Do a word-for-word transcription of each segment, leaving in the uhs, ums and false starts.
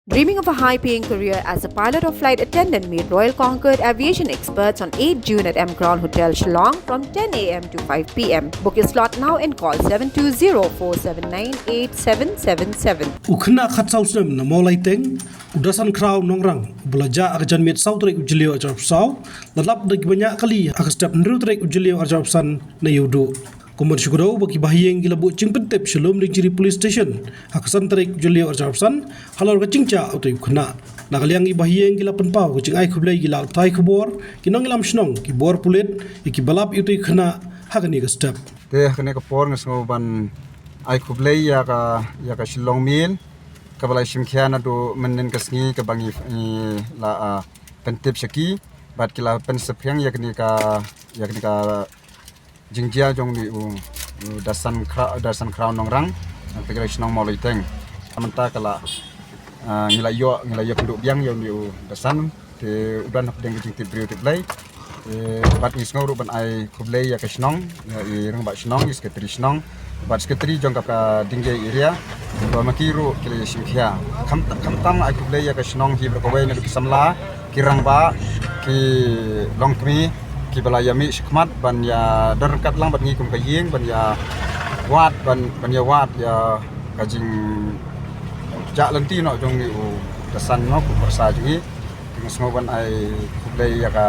Dreaming of a high paying career as a pilot or flight attendant? Meet Royal Concord aviation experts on eighth June at M Crown Hotel, Shillong from ten a m to five p m. Book your slot now and call seven two zero four seven nine eight seven seven seven. U khynnah khatsaw snem na Mawlai Teng, u Dasan Khraw Nongrang, uba la jah ha ka janmiet saw tarik u Jylliew arhajar arphew saw, la lap da ki bniah kali ha ka step hynriew tarik u Jylliew arhajar arphew san na Ïewduh. Kumba shu kdew ba ki bahaïing ki la buh jingpyntip sha Lumdiengjri Police Station ha ka san tarik u Jylliew arhajar arphew san halor ka jingjah utei u khynnah. Na ka liang ki bahaïing ki la pynpaw ka jingai khublei ïa ki lad pathai khubor, ki nongïalam shnong, ki bor pulit, ïa kiba lap ïa utei u khynnah ha kane ka step. Te ha kane ka por nga sngew ban ai khublei ïa ka, ïa ka Shillong Mail kaba la shim khia naduh mynnin ka sngi kaba ngi, ngi la, ah, pyntip sha ki bad ki la pynsaphriang ïa kane ka, ïa kane ka jingjia jong une u, u Dasan Khra-, Dasan Khraw Nongrang, na ka shnong Mawlai Teng. Mynta ka la, ah, ngi la ïoh, ngi la ïoh kynduh biang ïa une u Dasan, te u don hapdeng ka jingtip briew tip Blei. Te bad ngi sngew ruh ban ai khublei ïa ka shnong, ïa i rangbah shnong, i sekretari shnong, bad sekretari jong ka Dingei area, ba ma ki ruh ki la ïa shim khia. Kham, khamtam ai khublei ïa ka shnong hi baroh kawei, naduh ki samla, ki rangbah, ki longkmie, kiba la ïa mih shakhmat ban ïa don ryngkat lang bad ngi kum ka ïing, ban ïa wad, ban, ban ïa wad ïa ka jingjah lynti noh jong une u Dasan noh, kum pyrsa jong ngi. Te nga sngew ban ai khublei ïa ka,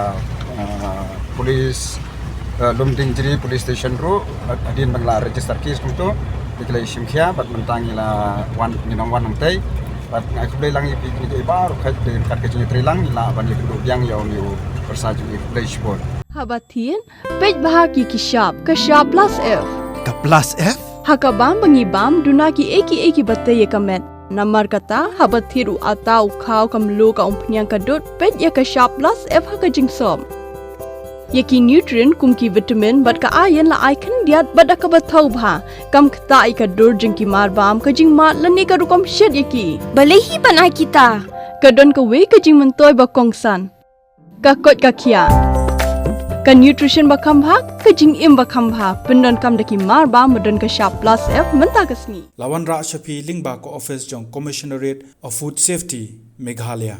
ah, police, ah, Lumdiengjri Police Station ruh, hadien ba ngi la register case kumto, te ki la ïa shim khia, bad mynta ngi la wan, ngi nang wan hangtei. Bad nga ai khublei lang ïa phi kine kiei baroh, ka dei kat ka jingïatreilang, ngi lah ban ïakynduh biang ïa une u pyrsa jong ngi. Khublei shibun. Haba thied, peit bha ïa ki shap, ka shap plus F. Ka plus F? Ha ka bam ba ngi bam, duna kiei kiei kiba tei ïa ka met. Namar kata, haba thied u atta, u khaw, ka mluh, ka umphniang, ka dud, peit ïa ka shap plus F ha ka jingsop. Ïa ki nutrient kum ki vitamin bad ka iron la ai khyndiat bad da kaba thaw bha. Kam ktah ïa ka dur jong ki marbam, ka jingmad lane ka rukom shet ïa ki. Balei hi ban ai kita? Ka don kawei ka jingmyntoi ba kongsan. Ka koit ka khiah. Ka nutrition ba kham bha, ka jingim ba kham bha. Pyndonkam da ki marbam ba don ka shap plus F mynta ka sngi. La wanrah sha phi lyngba ka office jong Commissionerate of Food Safety, Meghalaya.